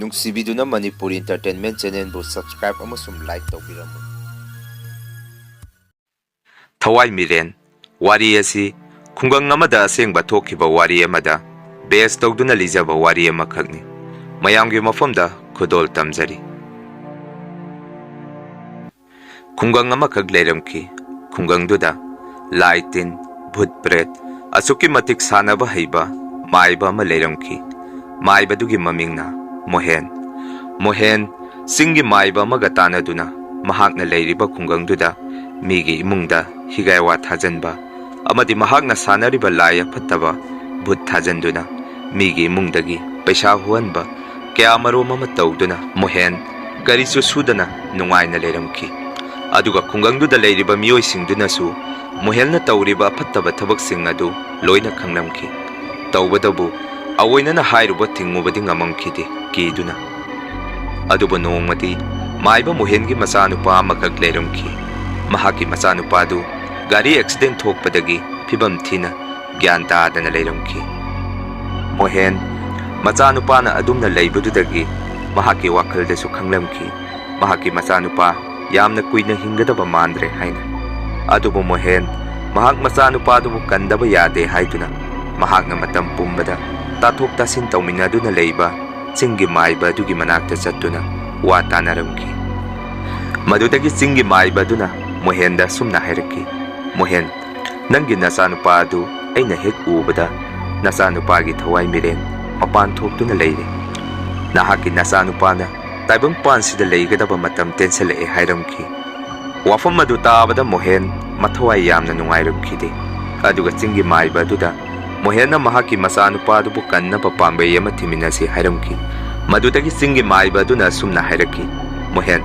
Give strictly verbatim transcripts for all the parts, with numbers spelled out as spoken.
ꯅꯨꯡꯁꯤꯕꯤꯗꯨꯅ Manipur Entertainment Channelꯕꯨ subscribe ꯑꯃꯁꯨꯡ like ꯇꯧꯕꯤꯔꯝꯃꯨ꯫ ꯊꯋꯥꯏ ꯃꯤꯔꯦꯟ ꯋꯥꯔꯤ ꯑꯁꯤ ꯈꯨꯡꯒꯪ ꯑꯃꯗ ꯑꯁꯦꯡꯕ ꯊꯣꯛꯈꯤꯕ ꯋꯥꯔꯤ ꯑꯃꯗ base ꯇꯧꯗꯨꯅ ꯂꯤꯖꯕ ꯋꯥꯔꯤ ꯑꯃꯈꯛꯅꯤ꯫ ꯃꯌꯥꯝꯒꯤ ꯃꯐꯝꯗ ꯈꯨꯗꯣꯜ ꯇꯝꯖꯔꯤ꯫ ꯈꯨꯡꯒꯪ ꯑꯃꯈꯛ ꯂꯩꯔꯝꯈꯤ꯫ ꯈꯨꯡꯒꯪꯗꯨꯗ ꯂꯥꯏ ꯇꯤꯟ, ꯚꯨꯠ ꯄ꯭ꯔꯦꯠ, ꯑꯁꯨꯛꯀꯤ ꯃꯇꯤꯛ ꯁꯥꯟꯅꯕ ꯍꯩꯕ ꯃꯥꯏꯕ ꯑꯃ ꯂꯩꯔꯝꯈꯤ꯫ ꯃꯥꯏꯕꯗꯨꯒꯤ ꯃꯃꯤꯡꯅ ꯃꯣꯍꯦꯟ꯫ ꯃꯣꯍꯦꯟ ꯆꯤꯡꯒꯤ ꯃꯥꯏꯕ ꯑꯃꯒ ꯇꯥꯟꯅꯗꯨꯅ ꯃꯍꯥꯛꯅ ꯂꯩꯔꯤꯕ ꯈꯨꯡꯒꯪꯗꯨꯗ ꯃꯤꯒꯤ ꯏꯃꯨꯡꯗ ꯍꯤꯒꯥꯏꯋꯥ ꯊꯥꯖꯟꯕ ꯑꯃꯗꯤ ꯃꯍꯥꯛꯅ ꯁꯥꯟꯅꯔꯤꯕ ꯂꯥꯏ ꯑꯐꯠꯇꯕ ꯚꯨꯠ ꯊꯥꯖꯟꯗꯨꯅ ꯃꯤꯒꯤ ꯏꯃꯨꯡꯗꯒꯤ ꯄꯩꯁꯥ ꯍꯨꯍꯟꯕ ꯀꯌꯥꯃꯔꯨꯝ ꯑꯃ ꯇꯧꯗꯨꯅ ꯃꯣꯍꯦꯟ ꯀꯔꯤꯁꯨ ꯁꯨꯗꯅ ꯅꯨꯡꯉꯥꯏꯅ ꯂꯩꯔꯝꯈꯤ꯫ ꯑꯗꯨꯒ ꯈꯨꯡꯒꯪꯗꯨꯗ ꯂꯩꯔꯤꯕ ꯃꯤꯑꯣꯏꯁꯤꯡꯗꯨꯅꯁꯨ ꯃꯣꯍꯦꯟꯅ ꯇꯧꯔꯤꯕ ꯑꯐꯠꯇꯕ ꯊꯕꯛꯁꯤꯡ ꯑꯗꯨ ꯂꯣꯏꯅ ꯈꯪꯂꯝꯈꯤ꯫ ꯇꯧꯕꯇꯕꯨ ꯑꯑꯣꯏꯅꯅ ꯍꯥꯏꯔꯨꯕ ꯊꯤꯡꯉꯨꯕꯗꯤ ꯉꯝꯃꯝꯈꯤꯗꯦ, ꯀꯤꯗꯨꯅ꯫ ꯑꯗꯨꯕꯨ ꯅꯣꯡꯃꯗꯤ ꯃꯥꯏꯕ ꯃꯣꯍꯦꯟꯒꯤ ꯃꯆꯥꯅꯨꯄꯥ ꯑꯃꯈꯛ ꯂꯩꯔꯝꯈꯤ꯫ ꯃꯍꯥꯛꯀꯤ ꯃꯆꯥꯅꯨꯄꯥꯗꯨ ꯒꯥꯔꯤ accident ꯊꯣꯛꯄꯗꯒꯤ ꯐꯤꯕꯝ ꯊꯤꯅ ꯒ꯭ꯌꯥꯟ ꯇꯥꯗꯅ ꯂꯩꯔꯝꯈꯤ꯫ ꯃꯣꯍꯦꯟ ꯃꯆꯥꯅꯨꯄꯥꯅ ꯑꯗꯨꯝꯅ ꯂꯩꯕꯗꯨꯗꯒꯤ ꯃꯍꯥꯛꯀꯤ ꯋꯥꯈꯜꯗꯁꯨ ꯈꯪꯂꯝꯈꯤ, ꯃꯍꯥꯛꯀꯤ ꯃꯆꯥꯅꯨꯄꯥ ꯌꯥꯝꯅ ꯀꯨꯏꯅ ꯍꯤꯡꯒꯗꯕ ꯃꯥꯟꯗ꯭ꯔꯦ ꯍꯥꯏꯅ꯫ ꯑꯗꯨꯕꯨ ꯃꯣꯍꯦꯟ ꯃꯍꯥꯛ ꯃꯆꯥꯅꯨꯄꯥꯗꯨꯕꯨ ꯀꯟꯗꯕ ꯌꯥꯗꯦ ꯍꯥꯏꯗꯨꯅ ꯃꯍꯥꯛꯅ ꯃꯇꯝ ꯄꯨꯝꯕꯗ ꯇꯥꯊꯣꯛ ꯇꯥꯁꯤꯟ ꯇꯧꯃꯤꯟꯅꯗꯨꯅ ꯂꯩꯕ ꯆꯤꯡꯒꯤ ꯃꯥꯏꯕ ꯑꯗꯨꯒꯤ ꯃꯅꯥꯛꯇ ꯆꯠꯇꯨꯅ ꯋꯥ ꯇꯥꯅꯔꯝꯈꯤ꯫ ꯃꯗꯨꯗꯒꯤ ꯆꯤꯡꯒꯤ ꯃꯥꯏꯕ ꯑꯗꯨꯅ ꯃꯣꯍꯦꯟꯗ ꯑꯁꯨꯝꯅ ꯍꯥꯏꯔꯛꯈꯤ, "ꯃꯣꯍꯦꯟ, ꯅꯪꯒꯤ ꯅꯆꯥꯅꯨꯄꯥ ꯑꯗꯨ ꯑꯩꯅ ꯍꯦꯛ ꯎꯕꯗ ꯅꯆꯥꯅꯨꯄꯥꯒꯤ ꯊꯋꯥꯏ ꯃꯤꯔꯦꯟ ꯃꯄꯥꯟ ꯊꯣꯛꯇꯨꯅ ꯂꯩꯔꯦ꯫ ꯅꯍꯥꯛꯀꯤ ꯅꯆꯥꯅꯨꯄꯥꯅ ꯇꯥꯏꯕꯪꯄꯥꯟꯁꯤꯗ ꯂꯩꯒꯗꯕ ꯃꯇꯝ ꯇꯦꯟꯁꯤꯜꯂꯛꯑꯦ" ꯍꯥꯏꯔꯝꯈꯤ꯫ ꯋꯥꯐꯝ ꯑꯗꯨ ꯇꯥꯕꯗ ꯃꯣꯍꯦꯟ ꯃꯊꯋꯥꯏ ꯌꯥꯝꯅ ꯅꯨꯡꯉꯥꯏꯔꯝꯈꯤꯗꯦ꯫ ꯑꯗꯨꯒ ꯆꯤꯡꯒꯤ ꯃꯥꯏꯕ ꯑꯗꯨꯗ ꯃꯣꯍꯦꯟꯅ ꯃꯍꯥꯛꯀꯤ ꯃꯆꯥꯅꯨꯄꯥ ꯑꯗꯨꯕꯨ ꯀꯟꯅꯕ ꯄꯥꯝꯕꯩ ꯑꯃ ꯊꯤꯃꯤꯟꯅꯁꯤ ꯍꯥꯏꯔꯝꯈꯤ꯫ ꯃꯗꯨꯗꯒꯤ ꯆꯤꯡꯒꯤ ꯃꯥꯏꯕ ꯑꯗꯨꯅ ꯑꯁꯨꯝꯅ ꯍꯥꯏꯔꯛꯈꯤ, "ꯃꯣꯍꯦꯟ,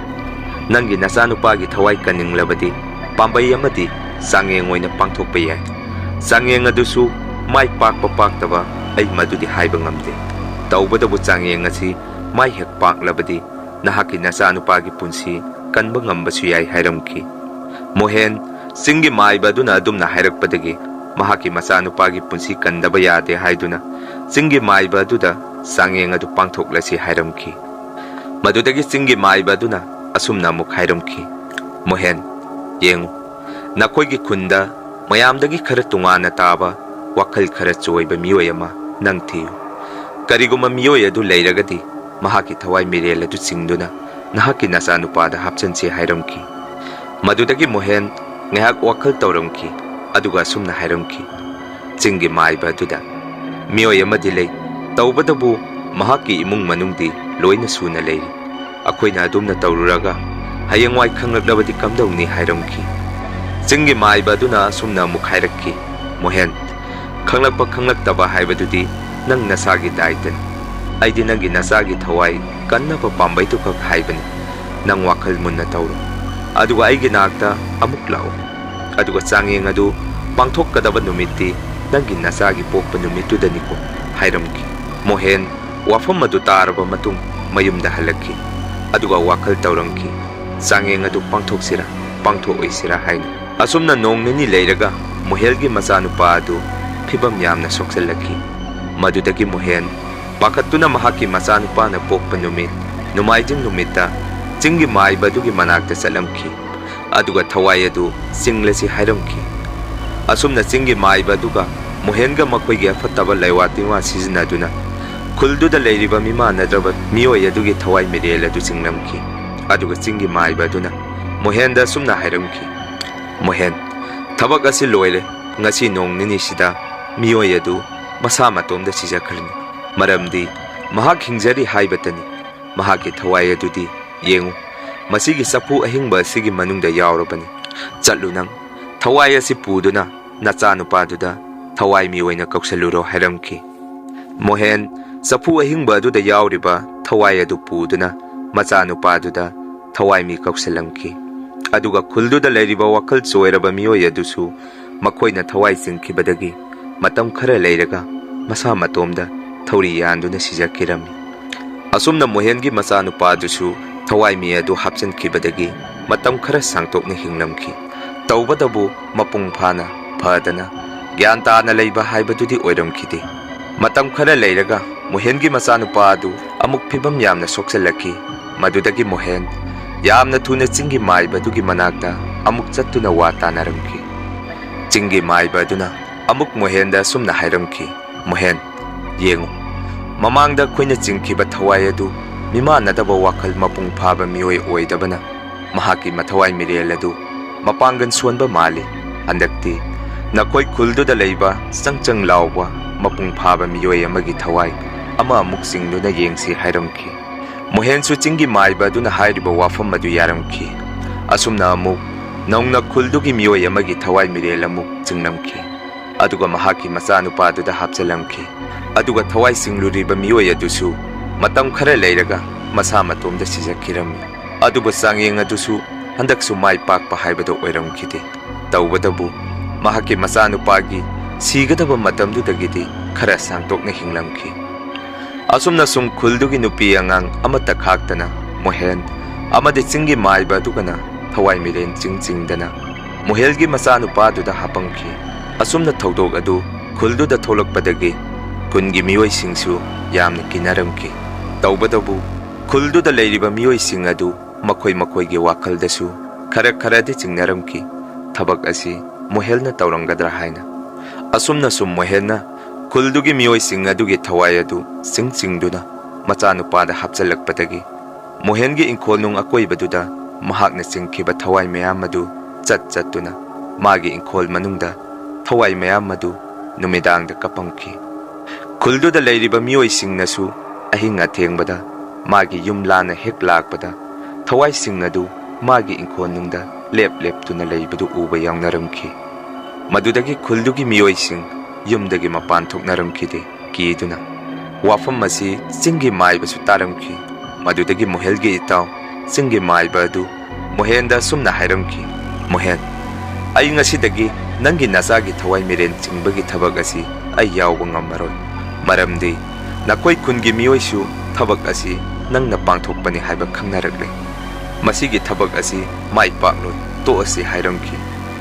ꯅꯪꯒꯤ ꯅꯆꯥꯅꯨꯄꯥꯒꯤ ꯊꯋꯥꯏ ꯀꯟꯅꯤꯡꯂꯕꯗꯤ ꯄꯥꯝꯕꯩ ꯑꯃꯗꯤ ꯆꯥꯡꯌꯦꯡ ꯑꯣꯏꯅ ꯄꯥꯡꯊꯣꯛꯄ ꯌꯥꯏ꯫ ꯆꯥꯡꯌꯦꯡ ꯑꯗꯨꯁꯨ ꯃꯥꯏ ꯄꯥꯛꯄ ꯄꯥꯛꯇꯕ ꯑꯩ ꯃꯗꯨꯗꯤ ꯍꯥꯏꯕ ꯉꯝꯗꯦ꯫ ꯇꯧꯕꯇꯕꯨ ꯆꯥꯡꯌꯦꯡ ꯑꯁꯤ ꯃꯥꯏ ꯍꯦꯛ ꯄꯥꯛꯂꯕꯗꯤ ꯅꯍꯥꯛꯀꯤ ꯅꯆꯥꯅꯨꯄꯥꯒꯤ ꯄꯨꯟꯁꯤ ꯀꯟꯕ ꯉꯝꯕꯁꯨ ꯌꯥꯏ" ꯍꯥꯏꯔꯝꯈꯤ꯫ ꯃꯣꯍꯦꯟ ꯆꯤꯡꯒꯤ ꯃꯥꯏꯕ ꯑꯗꯨꯅ ꯑꯗꯨꯝꯅ ꯍꯥꯏꯔꯛꯄꯗꯒꯤ ꯃꯍꯥꯛꯀꯤ ꯃꯆꯥꯅꯨꯄꯥꯒꯤ ꯄꯨꯟꯁꯤ ꯀꯟꯗꯕ ꯌꯥꯗꯦ ꯍꯥꯏꯗꯨꯅ ꯆꯤꯡꯒꯤ ꯃꯥꯏꯕ ꯑꯗꯨꯗ ꯆꯥꯡꯌꯦꯡ ꯑꯗꯨ ꯄꯥꯡꯊꯣꯛꯂꯁꯤ ꯍꯥꯏꯔꯝꯈꯤ꯫ ꯃꯗꯨꯗꯒꯤ ꯆꯤꯡꯒꯤ ꯃꯥꯏꯕ ꯑꯗꯨꯅ ꯑꯁꯨꯝꯅ ꯑꯃꯨꯛ ꯍꯥꯏꯔꯝꯈꯤ, "ꯃꯣꯍꯦꯟ, ꯌꯦꯡꯉꯨ, ꯅꯈꯣꯏꯒꯤ ꯈꯨꯟꯗ ꯃꯌꯥꯝꯗꯒꯤ ꯈꯔ ꯇꯣꯉꯥꯟꯅ ꯇꯥꯕ, ꯋꯥꯈꯜ ꯈꯔ ꯆꯣꯏꯕ ꯃꯤꯑꯣꯏ ꯑꯃ ꯅꯪ ꯊꯤꯌꯨ꯫ ꯀꯔꯤꯒꯨꯝꯕ ꯃꯤꯑꯣꯏ ꯑꯗꯨ ꯂꯩꯔꯒꯗꯤ, ꯃꯍꯥꯛꯀꯤ ꯊꯋꯥꯏ ꯃꯤꯔꯦꯜ ꯑꯗꯨ ꯆꯤꯡꯗꯨꯅ ꯅꯍꯥꯛꯀꯤ ꯅꯆꯥꯅꯨꯄꯥꯗ ꯍꯥꯞꯆꯤꯟꯁꯤ" ꯍꯥꯏꯔꯝꯈꯤ꯫ ꯃꯗꯨꯗꯒꯤ ꯃꯣꯍꯦꯟ ꯉꯥꯏꯍꯥꯛ ꯋꯥꯈꯜ ꯇꯧꯔꯝꯈꯤ, ꯑꯗꯨꯒ ꯑꯁꯨꯝꯅ ꯍꯥꯏꯔꯝꯈꯤ, ꯆꯤꯡꯒꯤ ꯃꯥꯏꯕ ꯑꯗꯨꯗ, "ꯃꯤꯑꯣꯏ ꯑꯃꯗꯤ ꯂꯩ, ꯇꯧꯕꯇꯕꯨ ꯃꯍꯥꯛꯀꯤ ꯏꯃꯨꯡ ꯃꯅꯨꯡꯗꯤ ꯂꯣꯏꯅ ꯁꯨꯅ ꯂꯩꯔꯤ꯫ ꯑꯩꯈꯣꯏꯅ ꯑꯗꯨꯝꯅ ꯇꯧꯔꯨꯔꯒ ꯍꯌꯦꯡꯋꯥꯏ ꯈꯪꯂꯛꯂꯕꯗꯤ ꯀꯝꯗꯧꯅꯤ?" ꯍꯥꯏꯔꯝꯈꯤ꯫ ꯆꯤꯡꯒꯤ ꯃꯥꯏꯕ ꯑꯗꯨꯅ ꯑꯁꯨꯝꯅ ꯑꯃꯨꯛ ꯍꯥꯏꯔꯛꯈꯤ, "ꯃꯣꯍꯦꯟ, ꯈꯪꯂꯛꯄ ꯈꯪꯂꯛꯇꯕ ꯍꯥꯏꯕꯗꯨꯗꯤ ꯅꯪ ꯅꯁꯥꯒꯤ ꯗꯥꯏꯇꯅꯤ꯫ ꯑꯩꯗꯤ ꯅꯪꯒꯤ ꯅꯆꯥꯒꯤ ꯊꯋꯥꯏ ꯀꯟꯅꯕ ꯄꯥꯝꯕꯩꯗꯨꯈꯛ ꯍꯥꯏꯕꯅꯤ꯫ ꯅꯪ ꯋꯥꯈꯜ ꯃꯨꯟꯅ ꯇꯧꯔꯣ, ꯑꯗꯨꯒ ꯑꯩꯒꯤ ꯅꯥꯛꯇ ꯑꯃꯨꯛ ꯂꯥꯛꯎ꯫ ꯑꯗꯨꯒ ꯆꯥꯡꯌꯦꯡ ꯑꯗꯨ ꯄꯥꯡꯊꯣꯛꯀꯗꯕ ꯅꯨꯃꯤꯠꯇꯤ ꯅꯪꯒꯤ ꯅꯆꯥꯒꯤ ꯄꯣꯛꯄ ꯅꯨꯃꯤꯠꯇꯨꯗꯅꯤꯀꯣ" ꯍꯥꯏꯔꯝꯈꯤ꯫ ꯃꯣꯍꯦꯟ ꯋꯥꯐꯝ ꯑꯗꯨ ꯇꯥꯔꯕ ꯃꯇꯨꯡ ꯃꯌꯨꯝꯗ ꯍꯜꯂꯛꯈꯤ, ꯑꯗꯨꯒ ꯋꯥꯈꯜ ꯇꯧꯔꯝꯈꯤ, ꯆꯥꯡꯌꯦꯡ ꯑꯗꯨ ꯄꯥꯡꯊꯣꯛꯁꯤꯔꯥ ꯄꯥꯡꯊꯣꯛꯑꯣꯏꯁꯤꯔꯥ ꯍꯥꯏꯅ꯫ ꯑꯁꯨꯝꯅ ꯅꯣꯡ ꯅꯤꯅꯤ ꯂꯩꯔꯒ ꯃꯣꯍꯦꯜꯒꯤ ꯃꯆꯥꯅꯨꯄꯥ ꯑꯗꯨ ꯐꯤꯕꯝ ꯌꯥꯝꯅ ꯁꯣꯛꯆꯜꯂꯛꯈꯤ꯫ ꯃꯗꯨꯗꯒꯤ ꯃꯣꯍꯦꯟ ꯄꯥꯈꯠꯇꯨꯅ ꯃꯍꯥꯛꯀꯤ ꯃꯆꯥꯅꯨꯄꯥꯅ ꯄꯣꯛꯄ ꯅꯨꯃꯤꯠ, ꯅꯣꯡꯃꯥꯏꯖꯤꯡ ꯅꯨꯃꯤꯠꯇ ꯆꯤꯡꯒꯤ ꯃꯥꯏꯕ ꯑꯗꯨꯒꯤ ꯃꯅꯥꯛꯇ ꯆꯠꯂꯝꯈꯤ, ꯑꯗꯨꯒ ꯊꯋꯥꯏ ꯑꯗꯨ ꯆꯤꯡꯂꯁꯤ ꯍꯥꯏꯔꯝꯈꯤ꯫ ꯑꯁꯨꯝꯅ ꯆꯤꯡꯒꯤ ꯃꯥꯏꯕ ꯑꯗꯨꯒ ꯃꯣꯍꯦꯟꯒ ꯃꯈꯣꯏꯒꯤ ꯑꯐꯠꯇꯕ ꯂꯩꯋꯥ ꯇꯤꯟꯋꯥ ꯁꯤꯖꯤꯟꯅꯗꯨꯅ ꯈꯨꯜꯗꯨꯗ ꯂꯩꯔꯤꯕ ꯃꯤꯃꯥꯟꯅꯗ꯭ꯔꯕ ꯃꯤꯑꯣꯏ ꯑꯗꯨꯒꯤ ꯊꯋꯥꯏ ꯃꯤꯔꯦꯜ ꯑꯗꯨ ꯆꯤꯡꯂꯝꯈꯤ꯫ ꯑꯗꯨꯒ ꯆꯤꯡꯒꯤ ꯃꯥꯏꯕ ꯑꯗꯨꯅ ꯃꯣꯍꯦꯟꯗ ꯑꯁꯨꯝꯅ ꯍꯥꯏꯔꯝꯈꯤ, "ꯃꯣꯍꯦꯟ, ꯊꯕꯛ ꯑꯁꯤ ꯂꯣꯏꯔꯦ꯫ ꯉꯁꯤ ꯅꯣꯡ ꯅꯤꯅꯤꯁꯤꯗ ꯃꯤꯑꯣꯏ ꯑꯗꯨ ꯃꯁꯥ ꯃꯇꯣꯝꯗ ꯁꯤꯖꯈ꯭ꯔꯅꯤ, ꯃꯔꯝꯗꯤ ꯃꯍꯥꯛ ꯍꯤꯡꯖꯔꯤ ꯍꯥꯏꯕꯇꯅꯤ꯫ ꯃꯍꯥꯛꯀꯤ ꯊꯋꯥꯏ ꯑꯗꯨꯗꯤ ꯌꯦꯡꯉꯨ, ꯃꯁꯤꯒꯤ ꯆꯐꯨ ꯑꯍꯤꯡꯕ ꯑꯁꯤꯒꯤ ꯃꯅꯨꯡꯗ ꯌꯥꯎꯔꯕꯅꯤ꯫ ꯆꯠꯂꯨ ꯅꯪ, ꯊꯋꯥꯏ ꯑꯁꯤ ꯄꯨꯗꯨꯅ ꯅꯆꯥꯅꯨꯄꯥꯗꯨꯗ ꯊꯋꯥꯏ ꯃꯤ ꯑꯣꯏꯅ ꯀꯧꯁꯜꯂꯨꯔꯣ" ꯍꯥꯏꯔꯝꯈꯤ꯫ ꯃꯣꯍꯦꯟ ꯆꯐꯨ ꯑꯍꯤꯡꯕ ꯑꯗꯨꯗ ꯌꯥꯎꯔꯤꯕ ꯊꯋꯥꯏ ꯑꯗꯨ ꯄꯨꯗꯨꯅ ꯃꯆꯥꯅꯨꯄꯥꯗꯨꯗ ꯊꯋꯥꯏ ꯃꯤ ꯀꯧꯁꯜꯂꯝꯈꯤ꯫ ꯑꯗꯨꯒ ꯈꯨꯜꯗꯨꯗ ꯂꯩꯔꯤꯕ ꯋꯥꯈꯜ ꯆꯣꯏꯔꯕ ꯃꯤꯑꯣꯏ ꯑꯗꯨꯁꯨ ꯃꯈꯣꯏꯅ ꯊꯋꯥꯏ ꯆꯤꯡꯈꯤꯕꯗꯒꯤ ꯃꯇꯝ ꯈꯔ ꯂꯩꯔꯒ ꯃꯁꯥ ꯃꯇꯣꯝꯗ ꯊꯧꯔꯤ ꯌꯥꯟꯗꯨꯅ ꯁꯤꯖꯈꯤꯔꯝꯃꯤ꯫ ꯑꯁꯨꯝꯅ ꯃꯣꯍꯦꯟꯒꯤ ꯃꯆꯥꯅꯨꯄꯥꯗꯨꯁꯨ ꯊꯋꯥꯏ ꯃꯤ ꯑꯗꯨ ꯍꯥꯞꯆꯤꯟꯈꯤꯕꯗꯒꯤ ꯃꯇꯝ ꯈꯔ ꯁꯥꯡꯇꯣꯛꯅ ꯍꯤꯡꯂꯝꯈꯤ꯫ ꯇꯧꯕꯇꯕꯨ ꯃꯄꯨꯡ ꯐꯥꯅ ꯐꯗꯅ ꯒ꯭ꯌꯥꯟ ꯇꯥꯅ ꯂꯩꯕ ꯍꯥꯏꯕꯗꯨꯗꯤ ꯑꯣꯏꯔꯝꯈꯤꯗꯦ꯫ ꯃꯇꯝ ꯈꯔ ꯂꯩꯔꯒ ꯃꯣꯍꯦꯟꯒꯤ ꯃꯆꯥꯅꯨꯄꯥ ꯑꯗꯨ ꯑꯃꯨꯛ ꯐꯤꯕꯝ ꯌꯥꯝꯅ ꯁꯣꯛꯆꯜꯂꯛꯈꯤ꯫ ꯃꯗꯨꯗꯒꯤ ꯃꯣꯍꯦꯟ ꯌꯥꯝꯅ ꯊꯨꯅ ꯆꯤꯡꯒꯤ ꯃꯥꯏꯕ ꯑꯗꯨꯒꯤ ꯃꯅꯥꯛꯇ ꯑꯃꯨꯛ ꯆꯠꯇꯨꯅ ꯋꯥ ꯇꯥꯅꯔꯝꯈꯤ꯫ ꯆꯤꯡꯒꯤ ꯃꯥꯏꯕ ꯑꯗꯨꯅ ꯑꯃꯨꯛ ꯃꯣꯍꯦꯟꯗ ꯑꯁꯨꯝꯅ ꯍꯥꯏꯔꯝꯈꯤ, "ꯃꯣꯍꯦꯟ, ꯌꯦꯡꯉꯨ, ꯃꯃꯥꯡꯗ ꯑꯩꯈꯣꯏꯅ ꯆꯤꯡꯈꯤꯕ ꯊꯋꯥꯏ ꯑꯗꯨ ꯃꯤꯃꯥꯟꯅꯗꯕ ꯋꯥꯈꯜ ꯃꯄꯨꯡ ꯐꯥꯕ ꯃꯤꯑꯣꯏ ꯑꯣꯏꯗꯕꯅ ꯃꯍꯥꯛꯀꯤ ꯃꯊꯋꯥꯏ ꯃꯤꯔꯦꯜ ꯑꯗꯨ ꯃꯄꯥꯡꯒꯜ ꯁꯣꯟꯕ ꯃꯥꯜꯂꯤ꯫ ꯍꯟꯗꯛꯇꯤ ꯅꯈꯣꯏ ꯈꯨꯜꯗꯨꯗ ꯂꯩꯕ ꯆꯪ ꯆꯪ ꯂꯥꯎꯕ ꯃꯄꯨꯡ ꯐꯥꯕ ꯃꯤꯑꯣꯏ ꯑꯃꯒꯤ ꯊꯋꯥꯏ ꯑꯃ ꯑꯃꯨꯛ ꯆꯤꯡꯗꯨꯅ ꯌꯦꯡꯁꯤ" ꯍꯥꯏꯔꯝꯈꯤ꯫ ꯃꯣꯍꯦꯟꯁꯨ ꯆꯤꯡꯒꯤ ꯃꯥꯏꯕ ꯑꯗꯨꯅ ꯍꯥꯏꯔꯤꯕ ꯋꯥꯐꯝ ꯑꯗꯨ ꯌꯥꯔꯝꯈꯤ꯫ ꯑꯁꯨꯝꯅ ꯑꯃꯨꯛ ꯅꯧꯅ ꯈꯨꯜꯗꯨꯒꯤ ꯃꯤꯑꯣꯏ ꯑꯃꯒꯤ ꯊꯋꯥꯏ ꯃꯤꯔꯦꯜ ꯑꯃꯨꯛ ꯆꯤꯡꯂꯝꯈꯤ꯫ ꯑꯗꯨꯒ ꯃꯍꯥꯛꯀꯤ ꯃꯆꯥꯅꯨꯄꯥꯗꯨꯗ ꯍꯥꯞꯆꯤꯜꯂꯝꯈꯤ꯫ ꯑꯗꯨꯒ ꯊꯋꯥꯏ ꯁꯤꯡꯂꯨꯔꯤꯕ ꯃꯤꯑꯣꯏ ꯑꯗꯨꯁꯨ ꯃꯇꯝ ꯈꯔ ꯂꯩꯔꯒ ꯃꯁꯥ ꯃꯇꯣꯝꯗ ꯁꯤꯖꯈꯤꯔꯝꯃꯤ꯫ ꯑꯗꯨꯕꯨ ꯆꯥꯡꯌꯦꯡ ꯑꯗꯨꯁꯨ ꯍꯟꯗꯛꯁꯨ ꯃꯥꯏ ꯄꯥꯛꯄ ꯍꯥꯏꯕꯗꯨ ꯑꯣꯏꯔꯝꯈꯤꯗꯦ꯫ ꯇꯧꯕꯇꯕꯨ ꯃꯍꯥꯛꯀꯤ ꯃꯆꯥꯅꯨꯄꯥꯒꯤ ꯁꯤꯒꯗꯕ ꯃꯇꯝꯗꯨꯗꯒꯤꯗꯤ ꯈꯔ ꯁꯥꯡꯇꯣꯛꯅ ꯍꯤꯡꯂꯝꯈꯤ꯫ ꯑꯁꯨꯝꯅ ꯁꯨꯝ ꯈꯨꯜꯗꯨꯒꯤ ꯅꯨꯄꯤ ꯑꯉꯥꯡ ꯑꯃꯠꯇ ꯈꯥꯛꯇꯅ ꯃꯣꯍꯦꯟ ꯑꯃꯗꯤ ꯆꯤꯡꯒꯤ ꯃꯥꯏꯕ ꯑꯗꯨꯒꯅ ꯊꯋꯥꯏ ꯃꯤꯔꯦꯟ ꯆꯤꯡ ꯆꯤꯡꯗꯅ ꯃꯣꯍꯦꯜꯒꯤ ꯃꯆꯥꯅꯨꯄꯥꯗꯨꯗ ꯍꯥꯞꯄꯝꯈꯤ꯫ ꯑꯁꯨꯝꯅ ꯊꯧꯗꯣꯛ ꯑꯗꯨ ꯈꯨꯜꯗꯨꯗ ꯊꯣꯛꯂꯛꯄꯗꯒꯤ ꯈꯨꯟꯒꯤ ꯃꯤꯑꯣꯏꯁꯤꯡꯁꯨ ꯌꯥꯝꯅ ꯀꯤꯅꯔꯝꯈꯤ꯫ ꯇꯧꯕꯇꯕꯨ ꯈꯨꯜꯗꯨꯗ ꯂꯩꯔꯤꯕ ꯃꯤꯑꯣꯏꯁꯤꯡ ꯑꯗꯨ ꯃꯈꯣꯏ ꯃꯈꯣꯏꯒꯤ ꯋꯥꯈꯜꯗꯁꯨ ꯈꯔ ꯈꯔꯗꯤ ꯆꯤꯡꯅꯔꯝꯈꯤ, ꯊꯕꯛ ꯑꯁꯤ ꯃꯣꯍꯦꯜꯅ ꯇꯧꯔꯝꯒꯗ꯭ꯔꯥ ꯍꯥꯏꯅ꯫ ꯑꯁꯨꯝꯅ ꯁꯨꯝ ꯃꯣꯍꯦꯜꯅ ꯈꯨꯜꯗꯨꯒꯤ ꯃꯤꯑꯣꯏꯁꯤꯡ ꯑꯗꯨꯒꯤ ꯊꯋꯥꯏ ꯑꯗꯨ ꯆꯤꯡ ꯆꯤꯡꯗꯨꯅ ꯃꯆꯥꯅꯨꯄꯥꯗ ꯍꯥꯞꯆꯤꯜꯂꯛꯄꯗꯒꯤ ꯃꯣꯍꯦꯟꯒꯤ ꯏꯪꯈꯣꯜ ꯅꯨꯡ ꯑꯀꯣꯏꯕꯗꯨꯗ ꯃꯍꯥꯛꯅ ꯆꯤꯡꯈꯤꯕ ꯊꯋꯥꯏ ꯃꯌꯥꯝ ꯑꯗꯨ ꯆꯠ ꯆꯠꯇꯨꯅ ꯃꯥꯒꯤ ꯏꯪꯈꯣꯜ ꯃꯅꯨꯡꯗ ꯊꯋꯥꯏ ꯃꯌꯥꯝ ꯑꯗꯨ ꯅꯨꯃꯤꯗꯥꯡꯗ ꯀꯞꯄꯝꯈꯤ꯫ ꯈꯨꯜꯗꯨꯗ ꯂꯩꯔꯤꯕ ꯃꯤꯑꯣꯏꯁꯤꯡꯅꯁꯨ ꯑꯍꯤꯡ ꯑꯊꯦꯡꯕꯗ ꯃꯥꯒꯤ ꯌꯨꯝ ꯂꯥꯟꯅ ꯍꯦꯛ ꯂꯥꯛꯄꯗ ꯊꯋꯥꯏꯁꯤꯡ ꯑꯗꯨ ꯃꯥꯒꯤ ꯏꯪꯈꯣꯜ ꯅꯨꯡꯗ ꯂꯦꯞ ꯂꯦꯞꯇꯨꯅ ꯂꯩꯕꯗꯨ ꯎꯕ ꯌꯥꯎꯅꯔꯝꯈꯤ꯫ ꯃꯗꯨꯗꯒꯤ ꯈꯨꯜꯗꯨꯒꯤ ꯃꯤꯑꯣꯏꯁꯤꯡ ꯌꯨꯝꯗꯒꯤ ꯃꯄꯥꯟ ꯊꯣꯛꯅꯔꯝꯈꯤꯗꯦ꯫ ꯀꯤꯗꯨꯅ꯫ ꯋꯥꯐꯝ ꯑꯁꯤ ꯆꯤꯡꯒꯤ ꯃꯥꯏꯕꯁꯨ ꯇꯥꯔꯝꯈꯤ꯫ ꯃꯗꯨꯗꯒꯤ ꯃꯣꯍꯦꯜꯒꯤ ꯏꯇꯥꯎ ꯆꯤꯡꯒꯤ ꯃꯥꯏꯕ ꯑꯗꯨ ꯃꯣꯍꯦꯟꯗ ꯑꯁꯨꯝꯅ ꯍꯥꯏꯔꯝꯈꯤ, "ꯃꯣꯍꯦꯟ, ꯑꯩ ꯉꯁꯤꯗꯒꯤ ꯅꯪꯒꯤ ꯅꯆꯥꯒꯤ ꯊꯋꯥꯏ ꯃꯤꯔꯦꯟ ꯆꯤꯡꯕꯒꯤ ꯊꯕꯛ ꯑꯁꯤ ꯑꯩ ꯌꯥꯎꯕ ꯉꯝꯃꯔꯣꯏ꯫ ꯃꯔꯝꯗꯤ ꯅꯈꯣꯏ ꯈꯨꯟꯒꯤ ꯃꯤꯑꯣꯏꯁꯨ ꯊꯕꯛ ꯑꯁꯤ ꯅꯪꯅ ꯄꯥꯡꯊꯣꯛꯄꯅꯤ ꯍꯥꯏꯕ ꯈꯪꯅꯔꯛꯂꯦ꯫ ꯃꯁꯤꯒꯤ ꯊꯕꯛ ꯑꯁꯤ ꯃꯥꯏ ꯄꯥꯛꯂꯣꯏ, ꯇꯣꯛꯑꯁꯤ" ꯍꯥꯏꯔꯝꯈꯤ꯫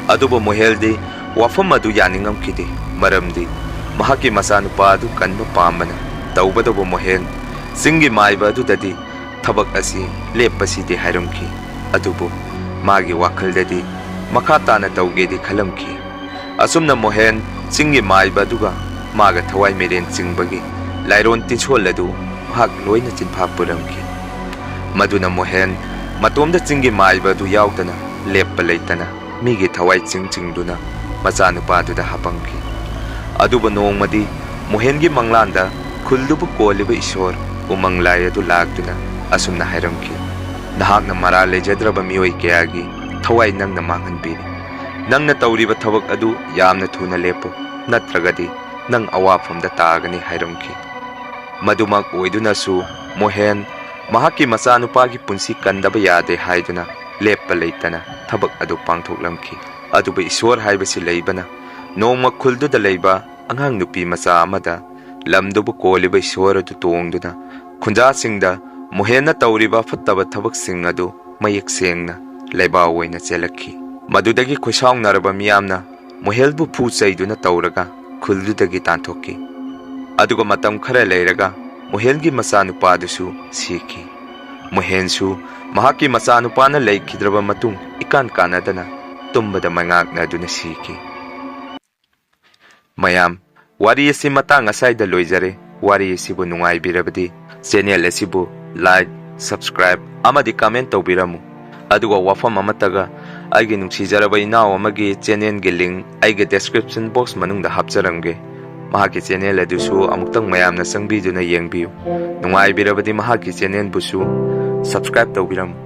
ꯑꯗꯨꯕꯨ ꯃꯣꯍꯦꯜꯗꯤ ꯋꯥꯐꯝ ꯑꯗꯨ ꯌꯥꯅꯤꯡꯉꯝꯈꯤꯗꯦ, ꯃꯔꯝꯗꯤ ꯃꯍꯥꯛꯀꯤ ꯃꯆꯥꯅꯨꯄꯥ ꯑꯗꯨ ꯀꯟꯕ ꯄꯥꯝꯕꯅ꯫ ꯇꯧꯕꯇꯕꯨ ꯃꯣꯍꯦꯟ ꯆꯤꯡꯒꯤ ꯃꯥꯏꯕ ꯑꯗꯨꯗꯗꯤ ꯊꯕꯛ ꯑꯁꯤ ꯂꯦꯞꯄꯁꯤꯗꯤ ꯍꯥꯏꯔꯝꯈꯤ꯫ ꯑꯗꯨꯕꯨ ꯃꯥꯒꯤ ꯋꯥꯈꯜꯗꯗꯤ ꯃꯈꯥ ꯇꯥꯅ ꯇꯧꯒꯦꯗꯤ ꯈꯜꯂꯝꯈꯤ꯫ ꯑꯁꯨꯝꯅ ꯃꯣꯍꯦꯟ ꯆꯤꯡꯒꯤ ꯃꯥꯏꯕ ꯑꯗꯨꯒ ꯃꯥꯒ ꯊꯋꯥꯏ ꯃꯤꯔꯦꯟ ꯆꯤꯡꯕꯒꯤ ꯂꯥꯏꯔꯣꯟ ꯇꯤꯟꯁꯣꯜ ꯑꯗꯨ ꯃꯍꯥꯛ ꯂꯣꯏꯅ ꯆꯤꯟꯐꯥ ꯄꯨꯔꯝꯈꯤ꯫ ꯃꯗꯨꯅ ꯃꯣꯍꯦꯟ ꯃꯇꯣꯝꯗ ꯆꯤꯡꯒꯤ ꯃꯥꯏꯕ ꯑꯗꯨ ꯌꯥꯎꯗꯅ ꯂꯦꯞꯄ ꯂꯩꯇꯅ ꯃꯤꯒꯤ ꯊꯋꯥꯏ ꯆꯤꯡ ꯆꯤꯡꯗꯨꯅ ꯃꯆꯥꯅꯨꯄꯥꯗꯨꯗ ꯍꯥꯄꯝꯈꯤ꯫ ꯑꯗꯨꯕꯨ ꯅꯣꯡꯃꯗꯤ ꯃꯣꯍꯦꯟꯒꯤ ꯃꯪꯂꯥꯟꯗ ꯈꯨꯜꯗꯨꯕꯨ ꯀꯣꯜꯂꯤꯕ ꯏꯁꯣꯔ ꯎꯃꯪ ꯂꯥꯏ ꯑꯗꯨ ꯂꯥꯛꯇꯨꯅ ꯑꯁꯨꯝꯅ ꯍꯥꯏꯔꯝꯈꯤ, "ꯅꯍꯥꯛꯅ ꯃꯔꯥꯜ ꯂꯩꯖꯗ꯭ꯔꯕ ꯃꯤꯑꯣꯏ ꯀꯌꯥꯒꯤ ꯊꯋꯥꯏ ꯅꯪꯅ ꯃꯥꯡꯍꯟꯕꯤꯔꯤ꯫ ꯅꯪꯅ ꯇꯧꯔꯤꯕ ꯊꯕꯛ ꯑꯗꯨ ꯌꯥꯝꯅ ꯊꯨꯅ ꯂꯦꯞꯄꯨ, ꯅꯠꯇ꯭ꯔꯒꯗꯤ ꯅꯪ ꯑꯋꯥꯐꯝꯗ ꯇꯥꯒꯅꯤ" ꯍꯥꯏꯔꯝꯈꯤ꯫ ꯃꯗꯨꯃꯛ ꯑꯣꯏꯗꯨꯅꯁꯨ ꯃꯣꯍꯦꯟ ꯃꯍꯥꯛꯀꯤ ꯃꯆꯥꯅꯨꯄꯥꯒꯤ ꯄꯨꯟꯁꯤ ꯀꯟꯗꯕ ꯌꯥꯗꯦ ꯍꯥꯏꯗꯨꯅ ꯂꯦꯞꯄ ꯂꯩꯇꯅ ꯊꯕꯛ ꯑꯗꯨ ꯄꯥꯡꯊꯣꯛꯂꯝꯈꯤ꯫ ꯑꯗꯨꯕꯨ ꯏꯁꯣꯔ ꯍꯥꯏꯕꯁꯤ ꯂꯩꯕꯅ ꯅꯣꯡꯃ ꯈꯨꯜꯗꯨꯗ ꯂꯩꯕ ꯑꯉꯥꯡ ꯅꯨꯄꯤ ꯃꯆꯥ ꯑꯃꯗ ꯂꯝꯗꯨꯕꯨ ꯀꯣꯜꯂꯤꯕ ꯏꯁꯣꯔ ꯑꯗꯨ ꯇꯣꯡꯗꯨꯅ ꯈꯨꯟꯖꯥꯁꯤꯡꯗ ꯃꯣꯍꯦꯟꯅ ꯇꯧꯔꯤꯕ ꯐꯠꯇꯕ ꯊꯕꯛꯁꯤꯡ ꯑꯗꯨ ꯃꯌꯦꯛ ꯁꯦꯡꯅ ꯂꯩꯕꯥꯎ ꯑꯣꯏꯅ ꯆꯦꯜꯂꯛꯈꯤ꯫ ꯃꯗꯨꯗꯒꯤ ꯈꯣꯏꯁꯥꯎꯅꯔꯕ ꯃꯤꯌꯥꯝꯅ ꯃꯣꯍꯦꯜꯕꯨ ꯐꯨ ꯆꯩꯗꯨꯅ ꯇꯧꯔꯒ ꯈꯨꯜꯗꯨꯗꯒꯤ ꯇꯥꯟꯊꯣꯛꯈꯤ꯫ ꯑꯗꯨꯒ ꯃꯇꯝ ꯈꯔ ꯂꯩꯔꯒ ꯃꯣꯍꯦꯜꯒꯤ ꯃꯆꯥꯅꯨꯄꯥꯗꯨꯁꯨ ꯁꯤꯈꯤ꯫ ꯃꯣꯍꯦꯟꯁꯨ ꯃꯍꯥꯛꯀꯤ ꯃꯆꯥꯅꯨꯄꯥꯅ ꯂꯩꯈꯤꯗ꯭ꯔꯕ ꯃꯇꯨꯡ ꯏꯀꯥꯟ ꯀꯥꯟꯅꯗꯅ ꯇꯨꯝꯕꯗ ꯃꯩꯉꯥꯛꯅꯗꯨꯅ ꯁꯤꯈꯤ꯫ ꯃꯌꯥꯝ, ꯋꯥꯔꯤ ꯑꯁꯤ ꯃꯇꯥꯡ ꯑꯁꯥꯏꯗ ꯂꯣꯏꯖꯔꯦ꯫ ꯋꯥꯔꯤ ꯑꯁꯤꯕꯨ ꯅꯨꯡꯉꯥꯏꯕꯤꯔꯕꯗꯤ channel ꯑꯁꯤꯕꯨ like, subscribe ꯑꯃꯗꯤ comment ꯇꯧꯕꯤꯔꯝꯃꯨ꯫ ꯑꯗꯨꯒ ꯋꯥꯐꯝ ꯑꯃꯠꯇꯒ, ꯑꯩꯒꯤ ꯅꯨꯡꯁꯤꯖꯔꯕ ꯏꯅꯥꯎ ꯑꯃꯒꯤ channelꯒꯤ link ꯑꯩꯒꯤ description box ꯃꯅꯨꯡꯗ ꯍꯥꯞꯆꯔꯝꯒꯦ꯫ ꯃꯍꯥꯛꯀꯤ channel ꯑꯗꯨꯁꯨ ꯑꯃꯨꯛꯇꯪ ꯃꯌꯥꯝꯅ ꯆꯪꯕꯤꯗꯨꯅ ꯌꯦꯡꯕꯤꯌꯨ꯫ ꯅꯨꯡꯉꯥꯏꯕꯤꯔꯕꯗꯤ ꯃꯍꯥꯛꯀꯤ channelꯕꯨꯁꯨ subscribe ꯇꯧꯕꯤꯔꯝꯃꯨ꯫